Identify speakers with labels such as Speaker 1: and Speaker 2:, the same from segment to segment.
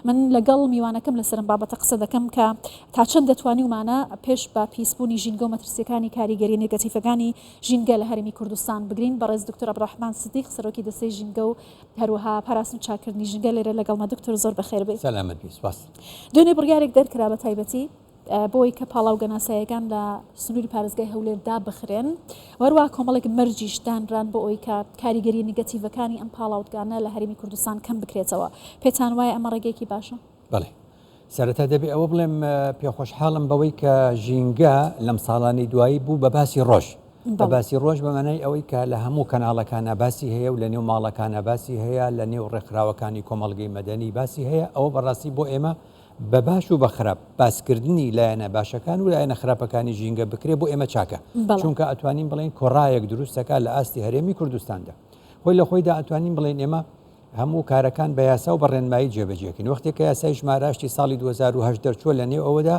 Speaker 1: من لەگەڵ میوانەکەم لەسەر ئەم بابەتە قسە دەکەم کە تا چەند دەتوانیومانە پێش بە پیسبوونی ژینگە و مەترسییەکانی کاریگەرییە نێگەتیڤەکانی ژینگە لە هەرێمی کوردستان بگرین. بەڕێز دکتۆر عەبدولڕەحمان سدیق سەرۆکی دەستەی ژینگە و هەروەها پاراستن و چاککردنی ژینگە لێرە لەگەڵمە. دکتۆر زۆر بەخێر بێی.
Speaker 2: سەلامەت بی سپاس.
Speaker 1: دوێنێ بڕیارێک دەرکرا بە تایبەتی بۆی کە پاڵاوگە ناسایەکان لە سنووری پارێزگای هەولێر دابخرێن و هەروەها کۆمەڵێک مەرجیش دانران بۆ ئەوەی کە کاریگەرییە نیگەتیڤەکانی ئەم پاڵاوتگانە لە هەرێمی کوردستان کەم بکرێتەوە. پێتان وایە ئەمە ڕێگەیەکی باشە؟
Speaker 2: بەڵێ. سەرەتا دەبێ ئەوە بڵێم پێخۆشحاڵم بەوەی کە ژینگە لەم ساڵانەی دوایی بوو بە باسی ڕۆژ. بە باسی ڕۆژ بە مانای ئەوەی کە لە هەموو کەناڵەکانا باسی هەیە و لە نێو ماڵەکانا باسی هەیە، لە نێو ڕێکخراوەکانی کۆمەڵگەی مەدەنی باسی هەیە، ئەوە بەڕاستی بۆ ئێمە بە باش و بە خراپ باسکردنی لایەنە باشەکان و لایەنە خراپەکانی ژینگە بکرێ بۆ ئێمە چاکە. چونکە ئەتوانین بڵێین کۆڕایەک دروست دەکا لە ئاستی هەرێمی کوردستاندا. خۆی لە خۆیدا ئەتوانین بڵێین ئێمە هەموو کارەکان بە یاسا و بە ڕێنمایی جێبەجێکەین. وەختێک کە یاسای ژمارە هەشتی ساڵی 2008 دەرچووە لە نێو ئەوەدا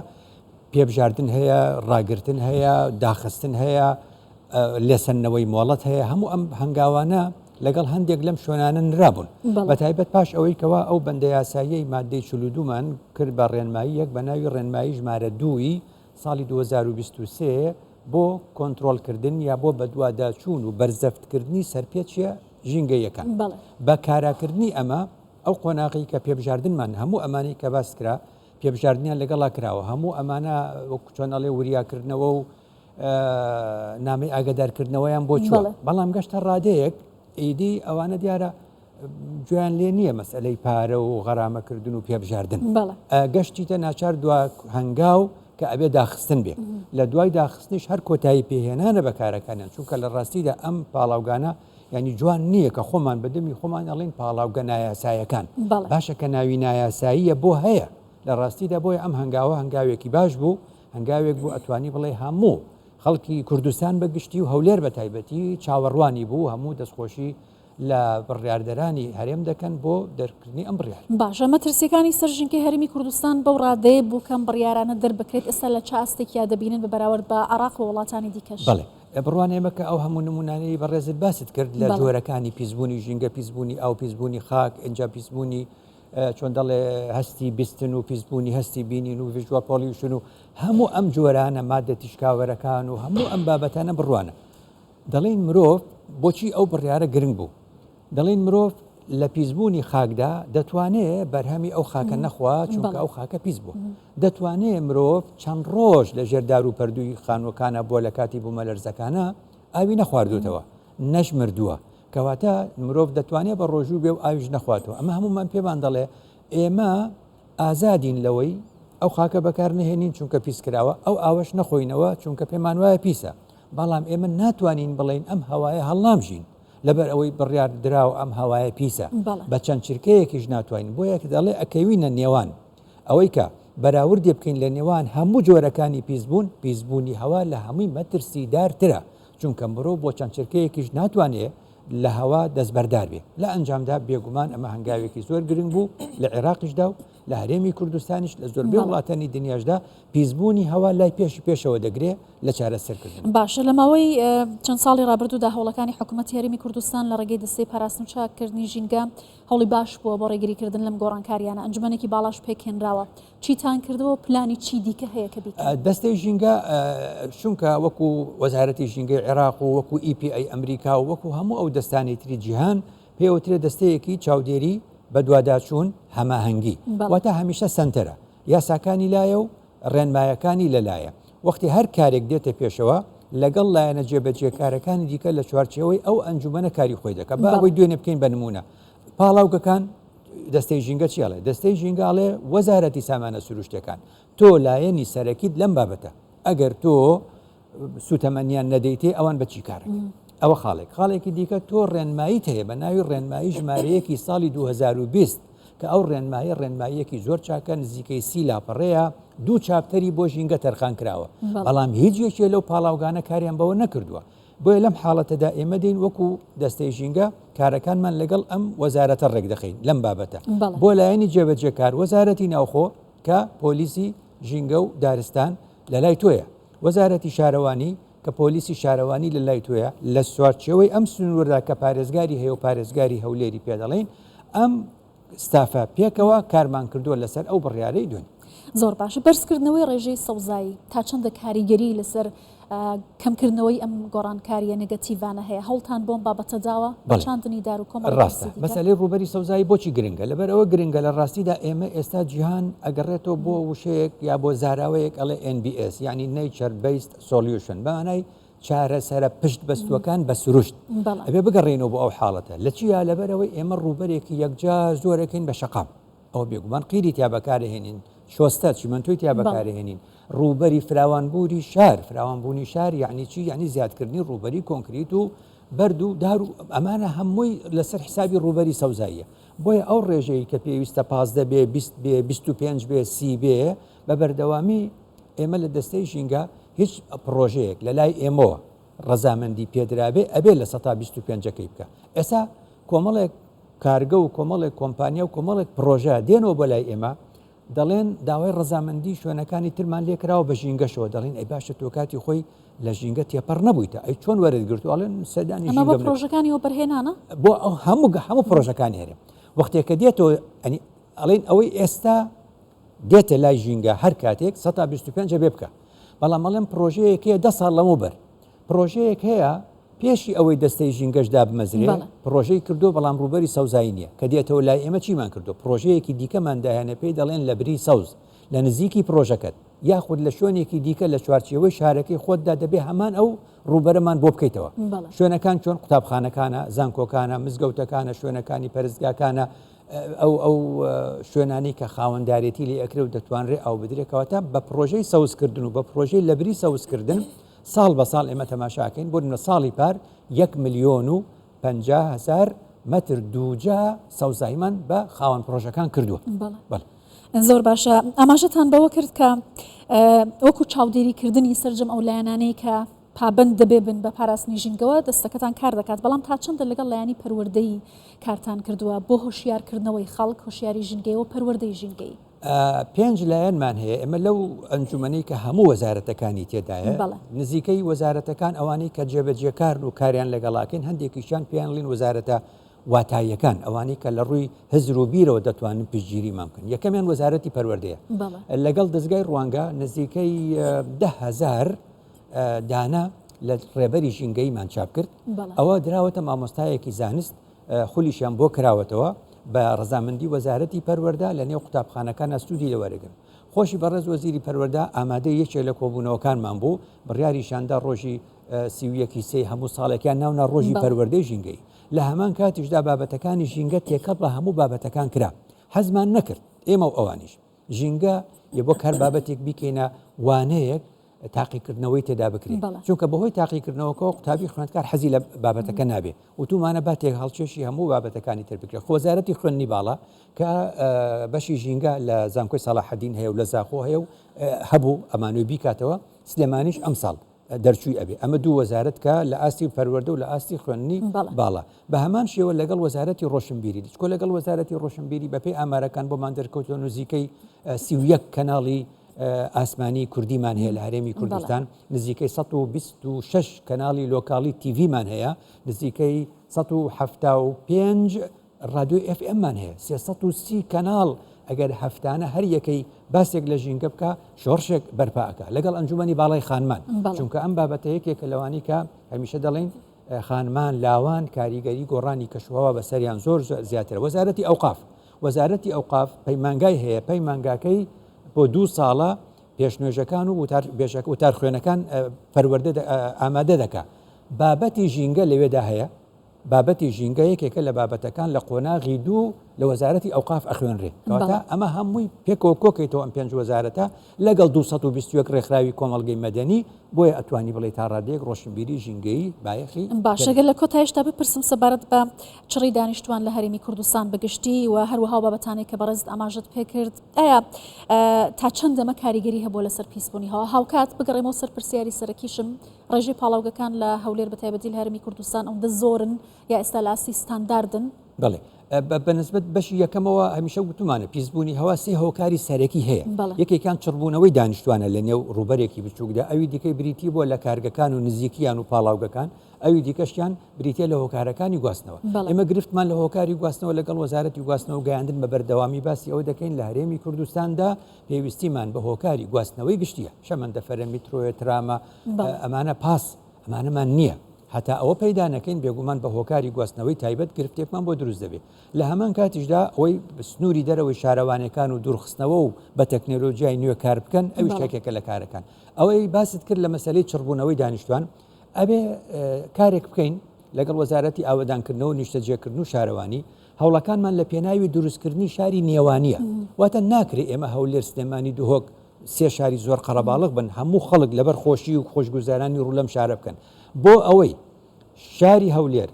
Speaker 2: پێبژاردن هەیە، ڕاگرتن هەیە، داخستن هەیە، لێسەندنەوەی مۆڵەت هەیە، هەموو ئەم هەنگاوانە لەگەڵ هەندێک لەم شوێنانە نرابوون. بە تایبەت پاش ئەوەی کەوا ئەو بەندە یاساییەی مادەی 42 مان کرد بە ڕێنماییەک بە ناوی ڕێنمایی ژمارە دووی ساڵی 2023 بۆ کۆنترۆڵکردن یا بۆ بەدواداچوون و بەرزەفتکردنی سەرپێچیە ژینگەییەکان. بە کاراکردنی ئەمە ئەو قۆناغەی کە پێبژاردنمان هەموو ئەمانەی کە باس کرا پێبژاردنیان لەگەڵا کراوە هەموو ئەمانە وەکو چۆن ئەڵێ وریاکردنەوە و نامەی ئاگادارکردنەوەیان بۆ چووە بەڵام گەشتە ڕادەیەک ئیدی ئەوانە دیارە گوێیان لێ نییە مەسئلەی پارە و غەرامەکردن و پێبژاردن گەشتیتە ناچار دوا هەنگاو کە ئەبێ داخستن بێ لە دوای داخستنیش هەر کۆتایی پێهێنانە بە کارەکانیان چونکە لە ڕاستیدا ئەم پاڵاوگانە ینی جوان نییە کە خۆمان بە دەمی خۆمان ئەڵێن پاڵاوگە نایاسایەکان باشە کە ناوی نایاساییە بۆ هەیە لە ڕاستیدا بۆیە ئەم هەنگاوە هەنگاوێکی باش بوو هەنگاوێک بوو ئەتوانی بڵێ هەموو خەڵکی کوردستان بە گشتی و هەولێر بە تایبەتی چاوەڕوانی بوو هەموو دەستخۆشی لە بڕیاردەرانی هەرێم دەکەن بۆ دەرکردنی ئەم بڕیارە.
Speaker 1: باشە مەترسیەکانی سەر ژینگەی هەرێمی کوردستان بەو ڕادەیە بوو کەم بڕیارانە دەربکرێت ئێستا لە چ ئاستێکیا دەبینن بە بەراورد بە عێراق و وڵاتانی دیکەش؟
Speaker 2: بەڵێ بڕوانە ئێمە کە ئەو هەموو نموونانەی بەڕێزت باست کرد لە جۆرەکانی پیسبوونی ژینگە، پیسبوونی ئاو، پیسبوونی خاک، ئینجا پیسبوونی چۆن دەڵێ هەستی بیستن و پیسبوونی هەستی بینین و visual pollution و هەموو ئەم جۆرانە مادە تیشکاوەرەکان و هەموو ئەم بابەتانە بڕوانە دەڵێین مرۆڤ بۆچی ئەو بڕیارە گرنگ بوو؟ دەڵێین مرۆڤ لە پیسبوونی خاکدا دەتوانێ بەرهەمی ئەو خاکە نەخوا چونکە ئەو خاکە پیس بووە. دەتوانێ مرۆڤ چەند ڕۆژ لە ژێر دار و پەردووی خانووەکانە بووە لە کاتی بوومەلەرزەکانە ئاوی نەخواردووتەوە، نەشمردووە. کەواتە مرۆڤ دەتوانێ بە ڕۆژوو بێ و ئاویش نەخواتەوە. ئەمە هەموومان پێمان دەڵێ ئێمە ئازادین لەوەی ئەو خاکە بەکار نەهێنین چونکە پیس کراوە، ئەو ئاوەش نەخۆینەوە چونکە پێمان وایە پیسە. بەڵام ئێمە ناتوانین بڵێین ئەم هەوایە هەڵنامژین لەبەر ئەوەی بڕیار دراوە ئەم هەوایە پیسە بە چەند چرکەیەکیش ناتوانین بۆیە کە دەڵێ ئەکەوینە نێوان ئەوەی کە بەراوردێ بکەین لە نێوان هەموو جۆرەکانی پیسبوون پیسبوونی هەوا لە هەمووی مەترسیدارترە چونکە مرۆڤ بۆ چەند چرکەیەکیش ناتوانێ لە هەوا دەستبەردار بێ لە ئەنجامدا بێگومان ئەمە هەنگاوێکی زۆر گرنگ بوو لە عێراقیشدا و لە هەرێمی کوردستانیش لە زۆربەی وڵاتانی دنیاشدا پیسبوونی هەوا لای پێشی پێشەوە دەگرێ لە چارەسەرکردنی.
Speaker 1: باشە لە ماوەی چەند ساڵی ڕابردوودا هەوڵەکانی حکوومەتی هەرێمی کوردستان لە ڕێگەی دەستەی پاراستن و چاککردنی ژینگە هەوڵی باش بووە بۆ ڕێگریکردن لەم گۆڕانکارییانە، ئەنجومەنێکی باڵاش پێکهێنراوە، چیتان کردووە و پلانی چی دیکە هەیە کە بیکەن؟
Speaker 2: دەستەی ژینگە چونکە وەکو وەزارەتی ژینگەی عێراق و وەکو EPA ئەمریکا و وەکو هەموو ئەو دەستانەی تری جیهان پێوترێ دەستەیەکی چاودێری، بەدواداچوون، هەماهەنگی. واتە هەمیشە سەنتەرە. یاساکانی لایە و ڕێنمایەکانی لەلایە. وەختی هەر کارێک دێتە پێشەوە، لەگەڵ لایەنە جێبەجێکارەکانی دیکە لە چوارچێوەی ئەو ئەنجومەنە کاری خۆی دەکات. با ئەوەی دوێنێ بکەین بە نموونە. پاڵاوگەکان، دەستەی ژینگە چی ئەڵێ؟ دەستەی ژینگە ئەڵێ وەزارەتی سامانە سروشتیەکان، تۆ لایەنی سەرەکیت لەم بابەتە. ئەگەر تۆ سوتەمەنیان نەدەیتێ ئەوان بە چی کارەکەن؟ ئەوە خاڵێک. خاڵێکی دیکە تۆ ڕێنماییت هەیە بە ناوی ڕێنمایی ژمارەیەکی ساڵی 2020 کە ئەو ڕێنمایە ڕێنماییەکی زۆر چاکە نزیکەی سی لاپەڕەیە دوو چاپتەری بۆ ژینگە تەرخان کراوە بەڵام هیچ یەکێ لەو پاڵاوگانە کاریان بەوە نەکردووە بۆیە لەم حاڵەتەدا ئێمە دێین وەکو دەستەی ژینگە کارەکانمان لەگەڵ ئەم وەزارەتە ڕێکدەخەین لەم بابەتە بۆ لایەنی جێبەجێکار وەزارەتی ناوخۆ کە پۆلیسی ژینگە و دارستان لە لای تۆیە، وەزارەتی شارەوانی کە پۆلیسی شارەوانی لە لای تۆیە، لە چوارچێوەی ئەم سنوورەدا کە پارێزگاری هەیە و پارێزگاری هەولێری پێ دەڵێین، ئەم ستافە پێکەوە کارمان کردووە لەسەر ئەو بڕیارەی دوێنێ.
Speaker 1: زۆر باشە بەرزکردنەوەی ڕێژەی سەوزایی تا چەندە کاریگەری لەسەر کەمکردنەوەی ئەم گۆڕانکارییە نێگەتیڤانە هەیە؟ هەوڵتان بۆ ئەم بابەتە داوە بە چاندنی دار و کۆمەڵێک
Speaker 2: ڕاستە
Speaker 1: پرسی دیکە؟
Speaker 2: مەسەلەی ڕووبەری سەوزایی بۆچی گرنگە؟ لەبەر ئەوە گرنگە لە ڕاستیدا ئێمە ئێستا جیهان ئەگەڕێتەوە بۆ وشەیەک یا بۆ زاراوەیەک ئەڵێ NBS یعنی Nature Based Solution بە مانای چارەسەرە پشت بەستووەکان بە سروشت ئەبێ بگەڕێینەوە بۆ ئەو حاڵەتە لە چیا؟ لەبەرئەوەی ئێمە ڕووبەرێکی یەکجار زۆرەکەین بە شەقام ئەوە بێگومان قیری تیا بەکارهێنین، شۆستە، چیمەنتۆی تیا بەکارهێنین، ڕووبەری فراوانبوونی شار، فراوانبوونی شار یعنی چی؟ یعنی زیادکردنی ڕووبەری کۆنکریت و بەرد و دار و ئەمانە هەمووی لەسەر حسابی ڕووبەری سەوزاییە. بۆیە ئەو ڕێژەی کە پێویستە 15 بێ، 20 بێ، 25 بێ، 30 بێ، بە بەردەوامی ئێمە لە دەستەی ژینگە هیچ پڕۆژەیەک لە لای ئێمەوە ڕەزامەندی پێدرابێ ئەبێ لە سەتا 25 ەکەی بکا. ئێستا کۆمەڵێک کارگە و کۆمەڵێک کۆمپانیا و کۆمەڵێک پڕۆژە دێنەوە بۆ لای ئێمە دەڵێن داوای ڕەزامەندی شوێنەکانی ترمان لێکراوە بە ژینگەشەوە دەڵێن ئەی باشە تۆ کاتی خۆی لە ژینگە تێپەڕ نەبوویتە ئەی چۆن وەرت گرتو ئەڵێن سەردانی
Speaker 1: ئەمە بۆ پڕۆژەکانی وەبەرهێنانە؟
Speaker 2: بۆ ئەو هەموو هەموو پڕۆژەکانی هەرێم وەختێک کە دێتەوە ئەنی ئەڵێن ئەوەی ئێستا دێتە لای ژینگە هەر کاتێک سەتا 25 بێ بکە بەڵام ئەڵێم پڕۆژەیەک هەیە دە ساڵ لەمەوبەر پڕۆژەیەک هەیە پێشی ئەوەی دەستەی ژینگەش دابمەزرێ پڕۆژەی کردووە بەڵام ڕووبەری سەوزایی نییە کە دێتەوە لای ئێمە چیمان کردووە پڕۆژەیەکی دیکەمان داهێنە پێی دەڵێن لە بری سەوز لە نزیکی پڕۆژەکەت یاخود لە شوێنێکی دیکە لە چوارچێوەی شارەکەی خۆتدا دەبێ هەمان ئەو ڕووبەرەمان بۆ بکەیتەوە شوێنەکان چۆن قوتابخانەکانە زانکۆکانە مزگەوتەکانە شوێنەکانی پەرستگاکانە ئەو ئەو شوێنانەی کە خاوەندارێتی لێ ئەکرێ و دەتوانرێ ئاو بدرێ کەواتە بە پڕۆژەی سەوزکردن و بە پڕۆژەی لەبری سەوزکردن ساڵ بە ساڵ ئێمە تەماشاکەین بۆ نمونە ساڵی پار یەک ملیۆن و 50 هەزار مەتر دووجا سەوزاییمان بە خاوەن پڕۆژەکان کردووە.
Speaker 1: بەڵێ. زۆر باشە ئاماژەتان بەوە کرد کە وەکو چاودێریکردنی سەرجەم ئەو لایەنانەی کە پابەند دەبێ بن بە پاراستنی ژینگەوە دەستەکەتان کار دەکات، بەڵام تا چەندە لەگەڵ لایەنی پەروەردەیی کارتان کردووە بۆ هۆشیارکردنەوەی خەڵک، هۆشیاری ژینگەیی و پەروەردەی ژینگەیی؟
Speaker 2: پێنج لایەنمان هەیە، ئێمە لەو ئەنجومەنەی کە هەموو وەزارەتەکانی تێدایە، نزیکەی وەزارەتەکان ئەوانەی کە جێبەجێکارن و کاریان لەگەڵاکەین، هەندێکیشیان پێیان ڵین وەزارەتە واتاییەکان، ئەوانەی کە لە ڕووی هزر و بیرەوە دەتوانن پشتگیریمان بکەن. یەکەمیان وەزارەتی پەروەردەیە. لەگەڵ دەزگای ڕوانگە نزیکەی 10,000 دانە لە ڕێبەری ژینگەییمان چاپ کرد. ئەوە دراوەتە مامۆستایەکی زانست، خولیشیان بۆ کراوەتەوە بە ڕەزامەندی وەزارەتی پەروەردە لە نێو قوتابخانەکانە سوودی لێ وەرەگرن. خۆشی بەڕێز وەزیری پەروەردە ئامادەی یەکێک لە کۆبوونەوەکانمان بوو، بڕیاریشیان دا ڕۆژی 31 ی سێی هەموو ساڵێکیان ناونا ڕۆژی پەروەردەی ژینگەیی. لە هەمان کاتیشدا بابەتەکانی ژینگە تێکەڵ بە هەموو بابەتەکان کرا. حەزمان نەکرد ئێمە و ئەوانیش ژینگە یە وەک هەر بابەتێک بیکەینە وانەیەک تاقیکردنەوەی تێدا بکرێت. چونکە بەهۆی تاقیکردنەوەکەوە قوتابی خوێندکار حەزی لە بابەتەکە نابێ. وتومانە با تێکهەڵکێشی هەموو بابەتەکانی تر بکرێت. خۆ وەزارەتی خوێندنی باڵا کە بەشی ژینگە لە زانکۆی سەڵاحەدین هەیە و لە زاخۆ هەیە و هەبوو ئەمانەوێ بیکاتەوە، سلێمانیش ئەمساڵ دەرچووی ئەبێ. ئەمە دوو وەزارەت کە لە ئاستی پەروەردە و لە ئاستی خوێندنی باڵا. بە هەمان شێوە لەگەڵ وەزارەتی ڕۆشنبیری، چکۆ لەگەڵ وەزارەتی ڕۆشنبیری بەپێی ئامارەکان بۆمان دەرکەوتووە نزیکەی 31 کەناڵی ئاسمانی کوردیمان هەیە لە هەرێمی کوردستان، نزیکەی 126 کەناڵی لۆکاڵی تیڤیمان هەیە، نزیکەی 175 ڕادیۆی ئێف ئێممان هەیە، 330 کەناڵ ئەگەر هەفتانە هەر یەکەی باسێک لە ژینگە بکا شۆڕشێک بەرپا ئەکا لەگەڵ ئەنجومەنی باڵای خانمان، چونکە ئەم بابەتە یەکێکە لەوانەی کە هەمیشە دەڵێین خانمان لاوان کاریگەری گۆڕانی کەشوهەوا بەسەریان زۆر زیاترە. وەزارەتی ئەوقاف وەزارەتی ئەوقاف پەیمانگای هەیە، پەیمانگاکەی بۆ دوو ساڵە پێشنوێژەکان و وتارخوێنەکان پەروەردە ئامادە دەکا. بابەتی ژینگە لەوێدا هەیە. بابەتی ژینگە یەکێکە لە بابەتەکان لە قۆناغی دوو لە وەزارەتی ئەوقاف ئەخوێنرێ. کەواتە ئەمە هەمووی پێکەوە کۆکەیتەوە ئەم پێنج وەزارەتە لەگەڵ 221 ڕێکخراوی کۆمەڵگەی مەدەنی، بۆیە ئەتوانی بڵێی تا ڕادەیەک ڕۆشنبیری ژینگەیی بایەخی
Speaker 1: باشە گەر لە کۆتایشدا بپرسم سەبارەت بە چڕی دانیشتوان لە هەرێمی کوردستان بە گشتی و هەروەها ئەو بابەتانەی کە بەڕێزت ئاماژەت پێکرد ئایا تا چەند ئەمە کاریگەری هەبووە لەسەر پیسبوونی هەوا؟ هاوکات بگەڕێمەوە سەر پرسیاری سەرەکیشم ڕێژەی پاڵاوگەکان لە هەولێر بە تایبەتی لە هەرێمی کوردستان ئەوەندە زۆرن یا ئێستا لە ئاستی ستانداردن؟
Speaker 2: بەڵێ بە نسبەت بەشی یەکەمەوە هەمیشە وتومانە پیسبوونی هەوا سێ هۆکاری سەرەکی هەیە یەکێکیان چڕبوونەوەی دانیشتوانە لە نێو ڕووبەرێکی بچووکدا ئەوی دیکەی بریتی بووە لە کارگەکان و نزیکیان و پاڵاوگەکان ئەوی دیکەشیان بریتە لە هۆکارەکانی گواستنەوە ئێمە گرفتمان لە هۆکاری گواستنەوە لەگەڵ وەزارەتی گواستنەوە گەیاندن بە بەردەوامی باسی ئەوە دەکەین لە هەرێمی کوردستاندا پێویستیمان بە هۆکاری گواستنەوەی گشتیە شەمەندەفەرە میترۆیە ترامە ئەمانە پاس ئەمانەمان نییە. هەتا ئەوە پەیدا نەکەین بێگومان بە هۆکاری گواستنەوەی تایبەت گرفتێکمان بۆ دروست دەبێت. لە هەمان کاتیشدا ئەوەی سنووری دەرەوەی شارەوانیەکان و دوورخستنەوە و بە تەکنەلۆجیای نوێ کار بکەن ئەویش یەکێکە لە کارەکان. ئەوەی باست کرد لە مەسەلەی چڕبوونەوەی دانیشتوان ئەبێ کارێک بکەین لەگەڵ وەزارەتی ئاوەدانکردنەوە و نیشتەجێکردن و شارەوانی هەوڵەکانمان لە پێناوی دروستکردنی شاری نێوانیە واتە ناکرێ ئێمە هەولێر سلێمانی دهۆک سێ شاری زۆر قەرەباڵغ بن هەموو خەڵک لەبەر خۆشی و خۆشگوزارانی ڕوو لەم شارە بکەن بۆ ئەوەی شاری هەولێر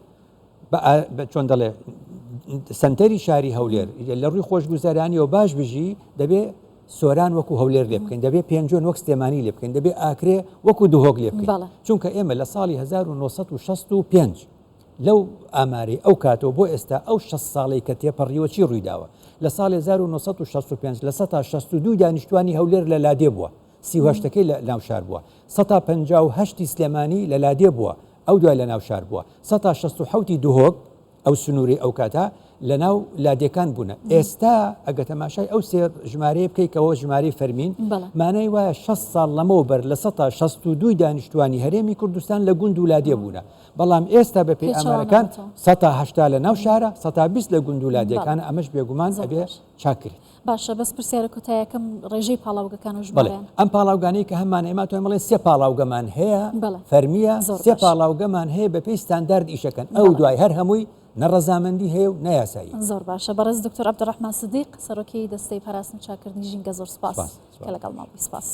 Speaker 2: چۆن دەڵێ سنتەری شاری هەولێر لە ڕووی خۆشگوزارانیەوە باش بژی دەبێ سۆران وەکو هەولێر لێ بکەین دەبێ پێنجۆن وەک سلێمانی لێ بکەین دەبێ ئاکرێ وەکو دهۆک لێ بکەین چونکە ئێمە لە ساڵی 1965 لەو ئامارەی ئەو کاتەوە بۆ ئێستا ئەو 60 ساڵەی کە تێپەڕیوە چی ڕوویداوە؟ لە ساڵی 1965 لە سەتا 62 دانیشتوانی هەولێر لە لادێ بووە، 38 ەکەی لە ناو شار بووە، سەتا 58 ی سلێمانی لە لادێ بووە، ئەو دوای لە ناو شار بووە، سەتا 67 ی دهۆک، ئەو سنوورەی ئەو کاتە لە ناو لادێکان بوونە. ئێستا ئەگە تەماشای ئەو سێ ژمارەیە بکەی کەەوە ژمارەی فەرمین، مانای وایە 60 ساڵ لەمەوبەر لە سەتا 62 دانیشتوانی هەرێمی کوردستان لە گوند و لادێ بوونە. بەڵام ئێستا بە پێی ئامارەکان سەتا 80 لە ناو شارە سەتا 20 لە گوند و لادێکانە ئەمەش بێگومان ئەبێ چاک کرێت.
Speaker 1: باشە بەس پرسیارە کۆتایەکەم ڕێژەی پاڵاوگەکان و ژمارەیان.
Speaker 2: ئەم پاڵاوگانەی کە هەمانە ئێمە توانین بڵێین سێ پاڵاوگەمان هەیە فەرمییە سێ پاڵاوگەمان هەیە بە پێی ستاندارد ئیشەکەن ئەو دوای هەر هەمووی نە ڕەزامەندی هەیە و نە یاسایی.
Speaker 1: زۆر باشە بەڕێز دکتۆر عەبدولڕەحمان سدیق سەرۆکی دەستەی پاراستن و چاککردنی ژینگە زۆر سوپاس کە لەگەڵمان بووی سوپاس.